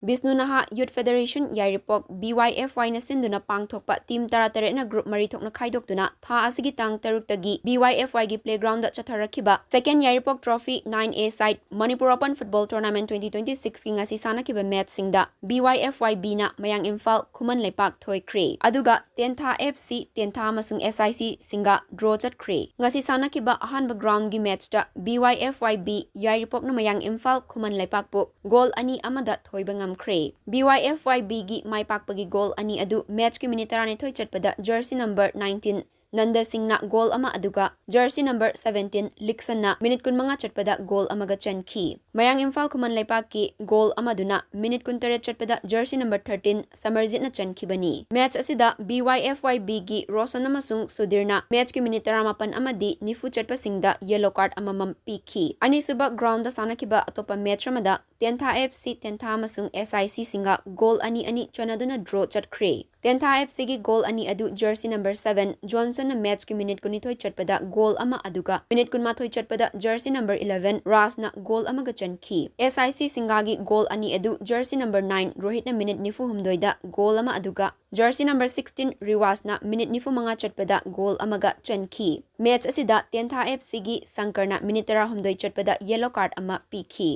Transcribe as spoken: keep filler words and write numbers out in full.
ꯕꯤꯁꯅꯨ ꯅꯍꯥ ꯌꯨꯠ ꯐꯦꯗꯔꯦꯁꯟ ꯌꯥꯏꯔꯤꯄꯣꯛ, B Y F Y ꯅ ꯁꯤꯟꯗꯨꯅ ꯄꯥꯡꯊꯣꯛꯄ ꯇꯤꯝ ꯇꯔꯥꯇꯔꯦꯠꯅ ꯒ꯭ꯔꯨꯞ ꯃꯔꯤ ꯊꯣꯛꯅ ꯈꯥꯏꯗꯣꯛꯇꯨꯅ ꯊꯥ ꯑꯁꯤꯒꯤ ꯇꯥꯡ ꯇꯔꯨꯛꯇꯒꯤ B Y F Y ꯒꯤ playground the ꯆꯠꯊꯔꯛꯈꯤꯕ Second Yairipok Trophy nine A side Manipur Open Football Tournament twenty twenty-six ꯀꯤ ꯉꯁꯤ ꯁꯥꯟꯅꯈꯤꯕ match ꯁꯤꯡꯗ B Y F Y B ꯅ ꯃꯌꯥꯡ ꯏꯝꯐꯥꯜ ꯈꯨꯃꯟ ꯂꯩꯄꯥꯛ ꯊꯣꯏꯈ꯭ꯔꯦ꯫ ꯑꯗꯨꯒ ꯇꯦꯟꯊꯥ F C, ꯇꯦꯟꯊꯥ ꯑꯃꯁꯨꯡ S I C ꯁꯤꯡꯒ draw ꯆꯠꯈ꯭ꯔꯦ꯫ ꯉꯁꯤ ꯁꯥꯟꯅꯈꯤꯕ ꯑꯍꯥꯟꯕ ground ꯒꯤ match ꯇ B Y F Y B ꯌꯥꯏꯔꯤꯄꯣꯛꯅ ꯃꯌꯥꯡ ꯏꯝꯐꯥꯜ ꯈꯨꯃꯟ ꯂꯩꯄꯥꯛꯄꯨ goal ꯑꯅꯤ ꯑꯃꯗ ꯊꯣꯏꯕ ꯉꯝꯈ꯭ꯔꯦ꯫ B Y F Y B ꯒꯤ ꯃꯥꯏ ꯄꯥꯛꯄꯒꯤ goal ꯑꯅꯤ ꯑꯗꯨ match ꯀꯤ minute ꯇꯔꯥꯅꯤꯊꯣꯏ ꯆꯠꯄꯗ jersey number nineteen ꯅꯟꯗ ꯁꯤꯡꯅ goal ꯑꯃ, ꯑꯗꯨꯒ jersey number seventeen ꯂꯤꯛꯁꯟꯅ minute ꯀꯨꯟꯃꯉꯥ ꯆꯠꯄꯗ goal ꯑꯃꯒ ꯆꯟꯈꯤ꯫ ꯃꯌꯥꯡ ꯏꯝꯐꯥꯜ ꯈꯨꯃꯟ ꯂꯩꯄꯥꯛꯀꯤ goal ꯑꯃꯗꯨꯅ minute ꯀꯨꯟꯇꯔꯦꯠ ꯆꯠꯄꯗ jersey number thirteen ꯁꯃꯔꯖꯤꯠꯅ ꯆꯟꯈꯤꯕꯅꯤ꯫ Match ꯑꯁꯤꯗ B Y F Y B ꯒꯤ ꯔꯣꯁꯟ ꯑꯃꯁꯨꯡ ꯁꯨꯙꯤꯔꯅ match ꯀꯤ minute ꯇꯔꯥꯃꯥꯄꯟ ꯑꯃꯗꯤ ꯅꯤꯐꯨ ꯆꯠꯄꯁꯤꯡꯗ yellow card ꯑꯃꯃꯝ ꯄꯤꯈꯤ꯫ ꯑꯅꯤꯁꯨꯕ ground ꯗ ꯁꯥꯟꯅꯈꯤꯕ ꯑꯇꯣꯞꯄ match ꯑꯃꯗ ꯇꯦꯟꯊꯥ F C, ꯇꯦꯟꯊꯥ ꯑꯃꯁꯨꯡ S I C ꯁꯤꯡꯒ goal ꯑꯅꯤ ꯑꯅꯤ ꯆꯟꯅꯗꯨꯅ draw ꯆꯠꯈ꯭ꯔꯦ꯫ ꯇꯦꯟꯊꯥ F C ꯒꯤ goal ꯑꯅꯤ ꯑꯗꯨ jersey number seven ꯖꯣꯟꯁꯟꯅ match ꯀꯤ minute ꯀꯨꯟꯅꯤꯊꯣꯏ ꯆꯠꯄꯗ goal ꯑꯃ, ꯑꯗꯨꯒ minute ꯀꯨꯟꯃꯥꯊꯣꯏ ꯆꯠꯄꯗ jersey number eleven ꯔꯥꯖꯅ goal ꯑꯃꯒ ꯆꯟꯈꯤ꯫ S I C ꯁꯤꯡꯒꯥꯒꯤ goal ꯑꯅꯤ ꯑꯗꯨ jersey number nine ꯔꯣꯍꯤꯠꯅ minute ꯅꯤꯐꯨ ꯍꯨꯝꯗꯣꯏꯗ goal ꯑꯃ, ꯑꯗꯨꯒ jersey number sixteen ꯔꯤꯋꯥꯁꯅ minute ꯅꯤꯐꯨ ꯃꯉꯥ ꯆꯠꯄꯗ goal ꯑꯃꯒ ꯆꯟꯈꯤ꯫ Match ꯑꯁꯤꯗ ꯇꯦꯟꯊꯥ F C ꯒꯤ ꯁꯪꯀꯔꯅ minute ꯇꯔꯥꯍꯨꯝꯗꯣꯏ ꯆꯠꯄꯗ yellow card ꯑꯃ ꯄꯤꯈꯤ꯫